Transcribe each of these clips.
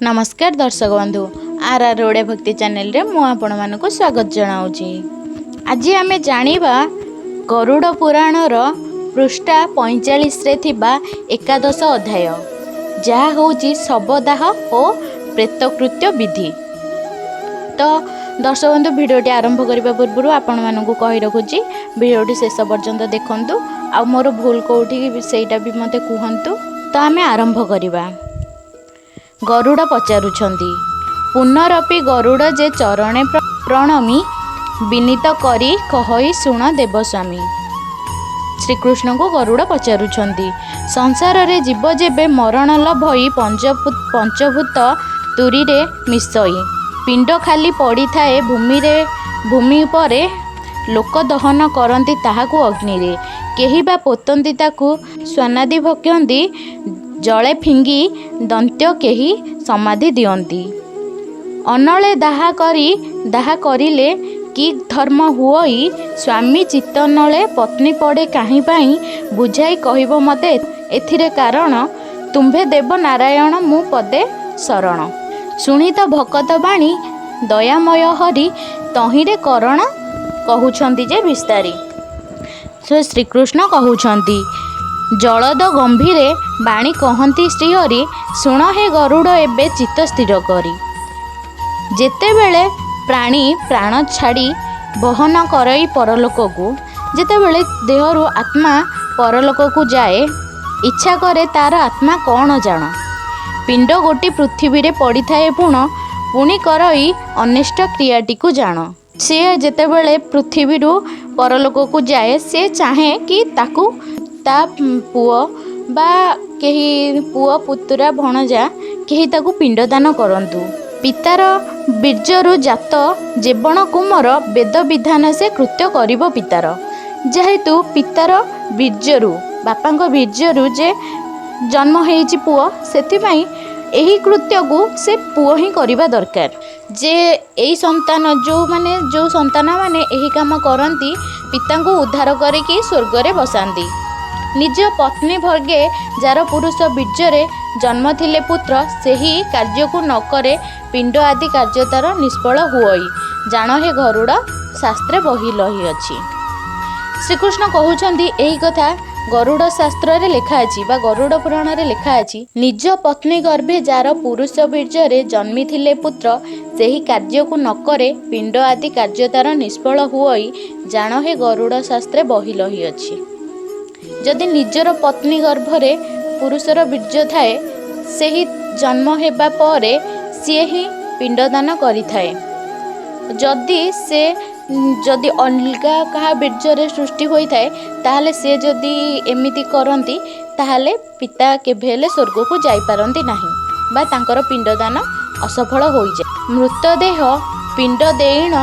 ନମସ୍କାର ଦର୍ଶକ ବନ୍ଧୁ, ଆର୍ ଆର୍ ଓଡ଼ିଆ ଭକ୍ତି ଚ୍ୟାନେଲରେ ମୁଁ ଆପଣମାନଙ୍କୁ ସ୍ୱାଗତ ଜଣାଉଛି। ଆଜି ଆମେ ଜାଣିବା ଗରୁଡ଼ ପୁରାଣର ପୃଷ୍ଠା 45ରେ ଥିବା ଏକାଦଶ ଅଧ୍ୟାୟ, ଯାହା ହେଉଛି ଶବଦାହ ଓ ପ୍ରେତକୃତ୍ୟ ବିଧି। ତ ଦର୍ଶକ ବନ୍ଧୁ, ଭିଡ଼ିଓଟି ଆରମ୍ଭ କରିବା ପୂର୍ବରୁ ଆପଣମାନଙ୍କୁ କହି ରଖୁଛି, ଭିଡ଼ିଓଟି ଶେଷ ପର୍ଯ୍ୟନ୍ତ ଦେଖନ୍ତୁ ଆଉ ମୋର ଭୁଲ କେଉଁଠି ସେଇଟା ବି ମୋତେ କୁହନ୍ତୁ। ତ ଆମେ ଆରମ୍ଭ କରିବା। ଗରୁଡ଼ ପଚାରୁଛନ୍ତି, ପୁନରପି ଗରୁଡ଼ ଯେ ଚରଣେ ପ୍ରଣମି, ବିନୀତ କରି କହଇ ଶୁଣ ଦେବସ୍ୱାମୀ। ଶ୍ରୀକୃଷ୍ଣଙ୍କୁ ଗରୁଡ଼ ପଚାରୁଛନ୍ତି, ସଂସାରରେ ଜୀବ ଯେବେ ମରଣ ଲଭଇ, ପଞ୍ଚଭୂତ ତୁରୀରେ ମିଶଇ, ପିଣ୍ଡ ଖାଲି ପଡ଼ିଥାଏ ଭୂମିରେ, ଭୂମି ଉପରେ ଲୋକ ଦହନ କରନ୍ତି ତାହାକୁ ଅଗ୍ନିରେ, କେହି ବା ପୋତନ୍ତି ତାକୁ ସ୍ୱନାଦି ଭକ୍ଷନ୍ତି, ଜଳେ ଫିଙ୍ଗି ଦନ୍ତ୍ୟ କେହି ସମାଧି ଦିଅନ୍ତି। ଅନଳେ ଦାହା କରିଲେ କି ଧର୍ମ ହୁଅଇ? ସ୍ୱାମୀ ଚିତାନଳେ ପତ୍ନୀ ପଡ଼େ କାହିଁ ପାଇଁ? ବୁଝାଇ କହିବ ମୋତେ ଏଥିରେ କାରଣ, ତୁମ୍ଭେ ଦେବ ନାରାୟଣ ମୁଁ ପଦେ ଶରଣ। ଶୁଣିତ ଭକତ ବାଣୀ ଦୟାମୟ ହରି ତହିଁରେ କରଣ କହୁଛନ୍ତି ଯେ ବିସ୍ତାରୀ। ସେ ଶ୍ରୀକୃଷ୍ଣ କହୁଛନ୍ତି, ଜଳଦ ଗମ୍ଭୀରେ ବାଣୀ କହନ୍ତି ଶ୍ରୀହରି, ଶୁଣ ହେ ଗରୁଡ଼ ଏବେ ଚିତ୍ତ ସ୍ଥିର କରି। ଯେତେବେଳେ ପ୍ରାଣୀ ପ୍ରାଣ ଛାଡ଼ି ବହନ କରଇ ପରଲୋକକୁ, ଯେତେବେଳେ ଦେହରୁ ଆତ୍ମା ପରଲୋକକୁ ଯାଏ, ଇଚ୍ଛା କରେ ତାର ଆତ୍ମା କ'ଣ ଜାଣ? ପିଣ୍ଡ ଗୋଟି ପୃଥିବୀରେ ପଡ଼ିଥାଏ ପୁଣ, ପୁଣି କରଇ ଅନିଷ୍ଟ କ୍ରିୟାଟିକୁ ଜାଣ। ସିଏ ଯେତେବେଳେ ପୃଥିବୀରୁ ପରଲୋକକୁ ଯାଏ, ସେ ଚାହେଁ କି ତାକୁ ତା ପୁଅ ବା କେହି ପୁଅ ପୁତୁରା ଭଣଜା କେହି ତାକୁ ପିଣ୍ଡଦାନ କରନ୍ତୁ। ପିତାର ବୀର୍ଯ୍ୟରୁ ଜାତ ଯେବଣ କୁମର, ବେଦ ବିଧାନ ସେ କୃତ୍ୟ କରିବ ପିତାର। ଯେହେତୁ ପିତାର ବୀର୍ଯ୍ୟରୁ, ବାପାଙ୍କ ବୀର୍ଯ୍ୟରୁ ଯେ ଜନ୍ମ ହେଇଛି ପୁଅ, ସେଥିପାଇଁ ଏହି କୃତ୍ୟକୁ ସେ ପୁଅ ହିଁ କରିବା ଦରକାର। ଯେ ଏଇ ସନ୍ତାନ ଯେଉଁମାନେ, ଯେଉଁ ସନ୍ତାନମାନେ ଏହି କାମ କରନ୍ତି, ପିତାଙ୍କୁ ଉଦ୍ଧାର କରିକି ସ୍ୱର୍ଗରେ ବସାନ୍ତି। ନିଜ ପତ୍ନୀ ଭର୍ଗେ ଯାର ପୁରୁଷ ବୀର୍ଯ୍ୟରେ ଜନ୍ମ ଥିଲେ ପୁତ୍ର, ସେହି କାର୍ଯ୍ୟକୁ ନ କରେ ପିଣ୍ଡ ଆଦି କାର୍ଯ୍ୟ ତାର ନିଷ୍ଫଳ ହୁଅଇ, ଜାଣ ହେ ଗରୁଡ଼ ଶାସ୍ତ୍ରେ ବହି ରହିଅଛି। ଶ୍ରୀକୃଷ୍ଣ କହୁଛନ୍ତି, ଏହି କଥା ଗରୁଡ଼ ଶାସ୍ତ୍ରରେ ଲେଖା ଅଛି ବା ଗରୁଡ଼ ପୁରାଣରେ ଲେଖା ଅଛି। ନିଜ ପତ୍ନୀ ଗର୍ଭେ ଯାର ପୁରୁଷ ବୀର୍ଯ୍ୟରେ ଜନ୍ମିଥିଲେ ପୁତ୍ର, ସେହି କାର୍ଯ୍ୟକୁ ନ କରେ ପିଣ୍ଡ ଆଦି କାର୍ଯ୍ୟ ତାର ନିଷ୍ଫଳ ହୁଅଇ, ଜାଣ ହେ ଗରୁଡ଼ ଶାସ୍ତ୍ରେ ବହି ରହିଅଛି। ଯଦି ନିଜର ପତ୍ନୀ ଗର୍ଭରେ ପୁରୁଷର ବୀର୍ଯ୍ୟ ଥାଏ, ସେହି ଜନ୍ମ ହେବା ପରେ ସିଏ ହିଁ ପିଣ୍ଡଦାନ କରିଥାଏ। ଯଦି ସେ ଯଦି ଅଲଗା କାହା ବୀର୍ଯ୍ୟରେ ସୃଷ୍ଟି ହୋଇଥାଏ, ତାହେଲେ ସିଏ ଯଦି ଏମିତି କରନ୍ତି, ତାହେଲେ ପିତା କେବେ ହେଲେ ସ୍ୱର୍ଗକୁ ଯାଇପାରନ୍ତି ନାହିଁ ବା ତାଙ୍କର ପିଣ୍ଡଦାନ ଅସଫଳ ହୋଇଯାଏ। ମୃତଦେହ ପିଣ୍ଡ ଦେଇଣ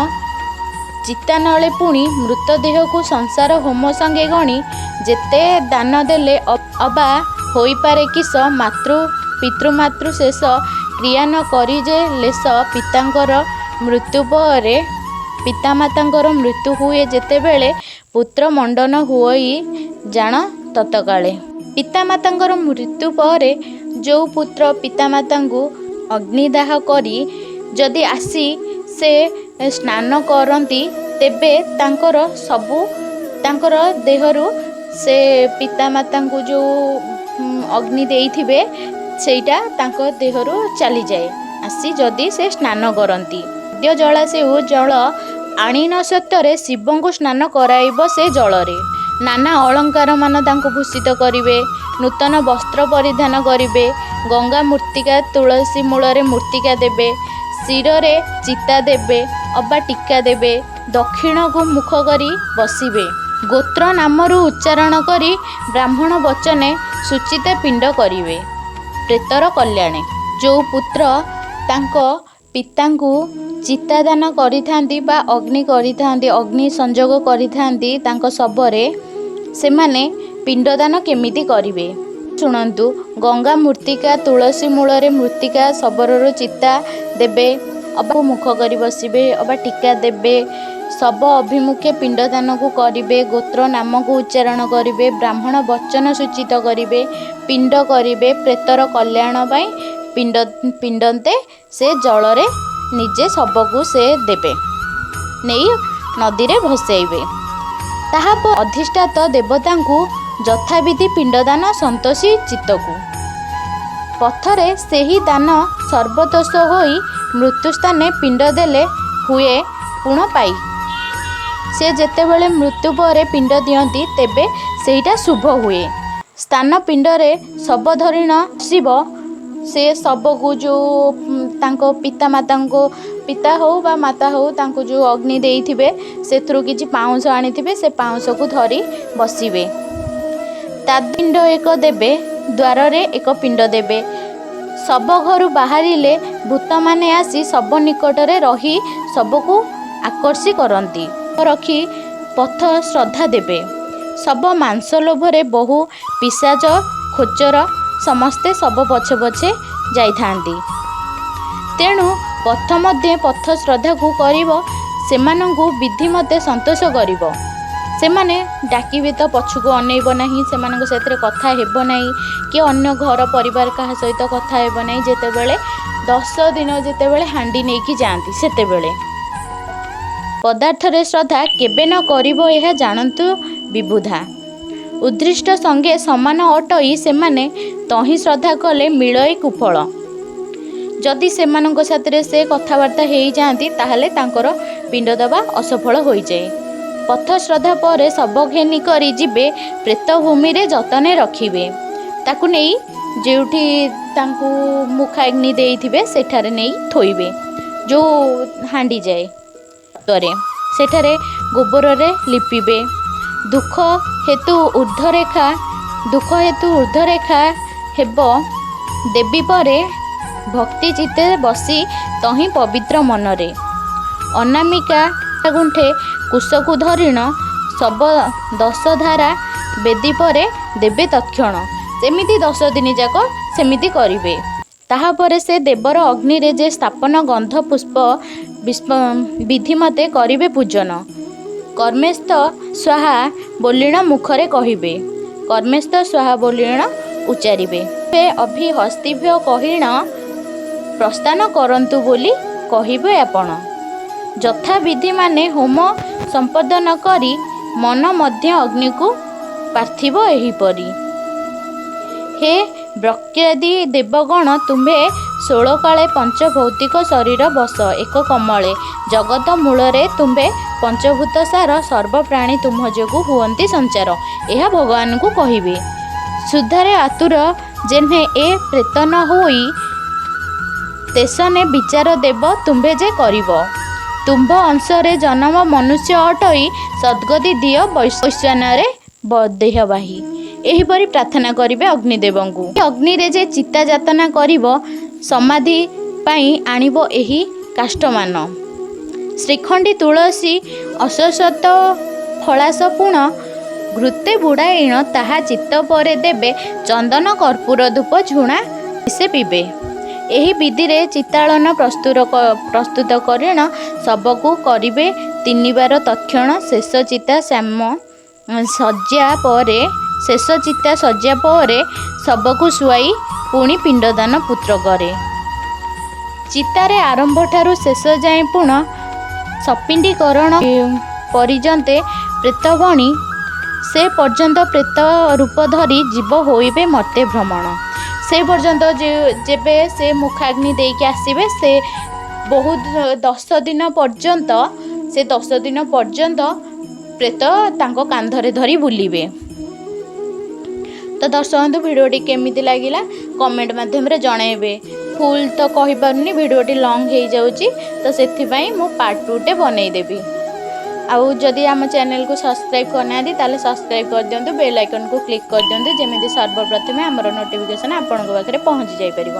ଚିତାନଳେ ପୁଣି, ମୃତଦେହକୁ ସଂସାର ହୋମ ସଙ୍ଗେ ଗଣି, ଯେତେ ଦାନ ଦେଲେ ଅବା ହୋଇପାରେ କିସ? ମାତୃ ପିତୃମାତୃ ଶେଷ କ୍ରିୟା ନ କରି ଯେ ଲେଶ। ପିତାଙ୍କର ମୃତ୍ୟୁ ପରେ, ପିତାମାତାଙ୍କର ମୃତ୍ୟୁ ହୁଏ ଯେତେବେଳେ, ପୁତ୍ର ମଣ୍ଡନ ହୁଅଇ ଜାଣ ତତ୍କାଳେ। ପିତାମାତାଙ୍କର ମୃତ୍ୟୁ ପରେ ଯେଉଁ ପୁତ୍ର ପିତାମାତାଙ୍କୁ ଅଗ୍ନିଦାହ କରି ଯଦି ଆସି ସେ ସ୍ନାନ କରନ୍ତି, ତେବେ ତାଙ୍କର ସବୁ ତାଙ୍କର ଦେହରୁ ସେ ପିତାମାତାଙ୍କୁ ଯେଉଁ ଅଗ୍ନି ଦେଇଥିବେ, ସେଇଟା ତାଙ୍କ ଦେହରୁ ଚାଲିଯାଏ ଆସି ଯଦି ସେ ସ୍ନାନ କରନ୍ତି। ସଦ୍ୟ ଜଳାଶୟୁ ଜଳ ଆଣିନ ସତ୍ୱରେ, ଶିବଙ୍କୁ ସ୍ନାନ କରାଇବ ସେ ଜଳରେ। ନାନା ଅଳଙ୍କାରମାନ ତାଙ୍କୁ ଭୂଷିତ କରିବେ, ନୂତନ ବସ୍ତ୍ର ପରିଧାନ କରିବେ, ଗଙ୍ଗା ମୃତ୍ତିକା ତୁଳସୀ ମୂଳରେ ମୃତ୍ତିକା ଦେବେ, ଶିରରେ ଚିତା ଦେବେ ଅବା ଟୀକା ଦେବେ, ଦକ୍ଷିଣକୁ ମୁଖ କରି ବସିବେ, ଗୋତ୍ର ନାମରୁ ଉଚ୍ଚାରଣ କରି ବ୍ରାହ୍ମଣ ବଚନେ ସୂଚିତ ପିଣ୍ଡ କରିବେ ପ୍ରେତର କଲ୍ୟାଣେ। ଯେଉଁ ପୁତ୍ର ତାଙ୍କ ପିତାଙ୍କୁ ଚିତାଦାନ କରିଥାନ୍ତି ବା ଅଗ୍ନି କରିଥାନ୍ତି, ଅଗ୍ନି ସଂଯୋଗ କରିଥାନ୍ତି ତାଙ୍କ ଶବରେ, ସେମାନେ ପିଣ୍ଡଦାନ କେମିତି କରିବେ ଶୁଣନ୍ତୁ। ଗଙ୍ଗା ମୃତ୍ତିକା ତୁଳସୀ ମୂଳରେ ମୃତ୍ତିକା, ଶବରରୁ ଚିତା ଦେବେ ଅବା ମୁଖ କରି ବସିବେ ଅବା ଟୀକା ଦେବେ, ଶବ ଅଭିମୁଖେ ପିଣ୍ଡଦାନକୁ କରିବେ, ଗୋତ୍ର ନାମକୁ ଉଚ୍ଚାରଣ କରିବେ, ବ୍ରାହ୍ମଣ ବଚନ ସୂଚିତ କରିବେ, ପିଣ୍ଡ କରିବେ ପ୍ରେତର କଲ୍ୟାଣ ପାଇଁ। ପିଣ୍ଡ ପିଣ୍ଡନ୍ତେ ସେ ଜଳରେ ନିଜେ ଶବକୁ ସେ ଦେବେ, ନେଇ ନଦୀରେ ଭସାଇବେ। ତାହା ଅଧିଷ୍ଠାତ ଦେବତାଙ୍କୁ ଯଥାବିଧି ପିଣ୍ଡଦାନ ସନ୍ତୋଷୀ ଚିତ୍ତକୁ। ପଥରେ ସେହି ଦାନ ସର୍ବତୋଷ ହୋଇ ମୃତ୍ୟୁସ୍ଥାନେ ପିଣ୍ଡ ଦେଲେ ହୁଏ ପୁଣ ପାଇ। ସେ ଯେତେବେଳେ ମୃତ୍ୟୁ ପରେ ପିଣ୍ଡ ଦିଅନ୍ତି, ତେବେ ସେଇଟା ଶୁଭ ହୁଏ। ସ୍ଥାନ ପିଣ୍ଡରେ ଶବ ଧରିଣ ଶିବ, ସେ ଶବକୁ ଯେଉଁ ତାଙ୍କ ପିତାମାତାଙ୍କୁ, ପିତା ହେଉ ବା ମାତା ହେଉ, ତାଙ୍କୁ ଯେଉଁ ଅଗ୍ନି ଦେଇଥିବେ, ସେଥିରୁ କିଛି ପାଉଁଶ ଆଣିଥିବେ, ସେ ପାଉଁଶକୁ ଧରି ବସିବେ। ତା ପିଣ୍ଡ ଏକ ଦେବେ, ଦ୍ୱାରରେ ଏକ ପିଣ୍ଡ ଦେବେ। ଶବ ଘରୁ ବାହାରିଲେ ଭୂତମାନେ ଆସି ଶବ ନିକଟରେ ରହି ଶବକୁ ଆକର୍ଷି କରନ୍ତି। ରଖି ପଥ ଶ୍ରଦ୍ଧା ଦେବେ। ଶବ ମାଂସ ଲୋଭରେ ବହୁ ପିଶାଚ ଖୋଚର ସମସ୍ତେ ଶବ ପଛେ ପଛେ ଯାଇଥାନ୍ତି। ତେଣୁ ପଥ ମଧ୍ୟେ ପଥ ଶ୍ରଦ୍ଧାକୁ କରିବ, ସେମାନଙ୍କୁ ବିଧିମତେ ସନ୍ତୋଷ କରିବ। ସେମାନେ ଡାକିବେ ତ ପଛକୁ ଅନେଇବ ନାହିଁ, ସେମାନଙ୍କ ସାଥିରେ କଥା ହେବ ନାହିଁ କି ଅନ୍ୟ ଘର ପରିବାର କାହା ସହିତ କଥା ହେବ ନାହିଁ, ଯେତେବେଳେ 10 ଦିନ ଯେତେବେଳେ ହାଣ୍ଡି ନେଇକି ଯାଆନ୍ତି ସେତେବେଳେ। ପଦାର୍ଥରେ ଶ୍ରଦ୍ଧା କେବେ ନ କରିବ, ଏହା ଜାଣନ୍ତୁ ବିବୁଧା। ଉଦ୍ଦିଷ୍ଟ ସଙ୍ଗେ ସମାନ ଅଟଇ ସେମାନେ, ତହିଁ ଶ୍ରଦ୍ଧା କଲେ ମିଳଇ କୁଫଳ। ଯଦି ସେମାନଙ୍କ ସାଥିରେ ସେ କଥାବାର୍ତ୍ତା ହେଇଯାଆନ୍ତି, ତାହେଲେ ତାଙ୍କର ପିଣ୍ଡ ଦେବା ଅସଫଳ ହୋଇଯାଏ। ପଥ ଶ୍ରଦ୍ଧା ପରେ ଶବ ଘେନି କରି ଯିବେ, ପ୍ରେତ ଭୂମିରେ ଯତନେ ରଖିବେ। ତାକୁ ନେଇ ଯେଉଁଠି ତାଙ୍କୁ ମୁଖାଗ୍ନି ଦେଇଥିବେ ସେଠାରେ ନେଇ ଥୋଇବେ। ଯେଉଁ ହାଣ୍ଡି ଯାଏ ପରେ ସେଠାରେ ଗୋବରରେ ଲିପିବେ। ଦୁଃଖ ହେତୁ ଉର୍ଦ୍ଧ୍ୱରେଖା, ଦୁଃଖ ହେତୁ ଉର୍ଦ୍ଧ୍ୱରେଖା ହେବ ଦେବୀ ପରେ ଭକ୍ତି ଚିତ୍ତେ ବସି ତହିଁ ପବିତ୍ର ମନରେ। ଅନାମିକା ଗୁଣ୍ଠେ କୁଶକୁ ଧରିଣ ଶବ ଦଶଧାରା ବେଦୀ ପରେ ଦେବେ ତତ୍କ୍ଷଣ। ସେମିତି 10 ଦିନ ଯାକ ସେମିତି କରିବେ। ତାହାପରେ ସେ ଦେବର ଅଗ୍ନିରେ ଯେ ସ୍ଥାପନ ଗନ୍ଧ ପୁଷ୍ପ ବିଧିମତେ କରିବେ ପୂଜନ। କର୍ମେସ୍ଥ ସ୍ୱାହା ବୋଲିଣ ମୁଖରେ କହିବେ, କର୍ମେସ୍ଥ ସ୍ୱାହା ବୋଲିଣ ଉଚ୍ଚାରିବେ। ଅଭି ହସ୍ତିଭ୍ୟ କହିଣ ପ୍ରସ୍ଥାନ କରନ୍ତୁ ବୋଲି କହିବେ ଆପଣ। ଯଥାବିଧି ମାନେ ହୋମ ସମ୍ପାଦନ କରି ମନ ମଧ୍ୟ ଅଗ୍ନିକୁ ପାର୍ଥିବ ଏହିପରି। ହେ ବ୍ରକ୍ୟାଦି ଦେବଗଣ, ତୁମ୍ଭେ ଷୋଳକାଳେ ପଞ୍ଚ ଭୌତିକ ଶରୀର ବସ ଏକ କମଳେ। ଜଗତ ମୂଳରେ ତୁମ୍ଭେ ପଞ୍ଚଭୂତ ସାର, ସର୍ବପ୍ରାଣୀ ତୁମ୍ଭ ଯୋଗୁଁ ହୁଅନ୍ତି ସଞ୍ଚାର। ଏହା ଭଗବାନଙ୍କୁ କହିବେ। ସୁଧାରେ ଆତୁର ଯେହ୍ନେ ଏ ପ୍ରେତ ନ ହୋଇ, ତେସନେ ବିଚାର ଦେବ ତୁମ୍ଭେ ଯେ କରିବ। ତୁମ୍ଭ ଅଂଶରେ ଜନମ ମନୁଷ୍ୟ ଅଟଇ, ସଦ୍ଗତି ଦିଅ ବୈଶ୍ୱାନରେ ଦେହବାହୀ। ଏହିପରି ପ୍ରାର୍ଥନା କରିବେ ଅଗ୍ନିଦେବଙ୍କୁ। ଅଗ୍ନିରେ ଯେ ଚିତା ଯାତନା କରିବ, ସମାଧି ପାଇଁ ଆଣିବ ଏହି କାଷ୍ଠମାନ। ଶ୍ରୀଖଣ୍ଡୀ ତୁଳସୀ ଅଶ୍ୱତ୍ଥ ଫଳାସ ପୁଣ ଘୃତେ ବୁଡ଼ାଇଣ ତାହା ଚିତ୍ତ ପରେ ଦେବେ ଚନ୍ଦନ କର୍ପୂର ଧୂପ ଝୁଣା ସେ ପିବେ। ଏହି ବିଧିରେ ଚିତାଳନ ପ୍ରସ୍ତୁତ କରିଣ ଶବକୁ କରିବେ ତିନିବାର ତକ୍ଷଣ। ଶେଷ ଚିତା ଶ୍ୟାମ ଶଯ୍ୟା ପରେ, ଶେଷ ଚିତା ଶଯ୍ୟା ପରେ ଶବକୁ ଶୁଆଇ ପୁଣି ପିଣ୍ଡଦାନ ପୁତ୍ର କରେ। ଚିତାରେ ଆରମ୍ଭଠାରୁ ଶେଷ ଯାଏଁ ପୁଣ ସପିଣ୍ଡୀକରଣ ପରିଯନ୍ତେ ପ୍ରେତବଣି, ସେ ପର୍ଯ୍ୟନ୍ତ ପ୍ରେତ ରୂପ ଧରି ଜୀବ ହୋଇବେ ମର୍ତ୍ତ୍ୟ ଭ୍ରମଣ। ସେ ପର୍ଯ୍ୟନ୍ତ ଯେବେ ସେ ମୁଖାଗ୍ନି ଦେଇକି ଆସିବେ, ସେ ବହୁତ 10 ଦିନ ପର୍ଯ୍ୟନ୍ତ, ସେ 10 ଦିନ ପର୍ଯ୍ୟନ୍ତ ପ୍ରେତ ତାଙ୍କ କାନ୍ଧରେ ଧରି ବୁଲିବେ। ତ ଦର୍ଶକ ବନ୍ଧୁ, ଭିଡ଼ିଓଟି କେମିତି ଲାଗିଲା କମେଣ୍ଟ ମାଧ୍ୟମରେ ଜଣାଇବେ। ଫୁଲ୍ ତ କହିପାରୁନି, ଭିଡ଼ିଓଟି ଲଙ୍ଗ୍ ହେଇଯାଉଛି, ତ ସେଥିପାଇଁ ମୁଁ ପାର୍ଟ 2ଟେ ବନେଇଦେବି। ଆଉ ଯଦି ଆମ ଚ୍ୟାନେଲକୁ ସବସ୍କ୍ରାଇବ୍ କରିନାହାନ୍ତି, ତାହେଲେ ସବସ୍କ୍ରାଇବ୍ କରିଦିଅନ୍ତୁ, ବେଲ୍ ଆଇକନ୍କୁ କ୍ଲିକ୍ କରିଦିଅନ୍ତୁ, ଯେମିତି ସର୍ବପ୍ରଥମେ ଆମର ନୋଟିଫିକେସନ୍ ଆପଣଙ୍କ ପାଖରେ ପହଞ୍ଚି ଯାଇପାରିବ।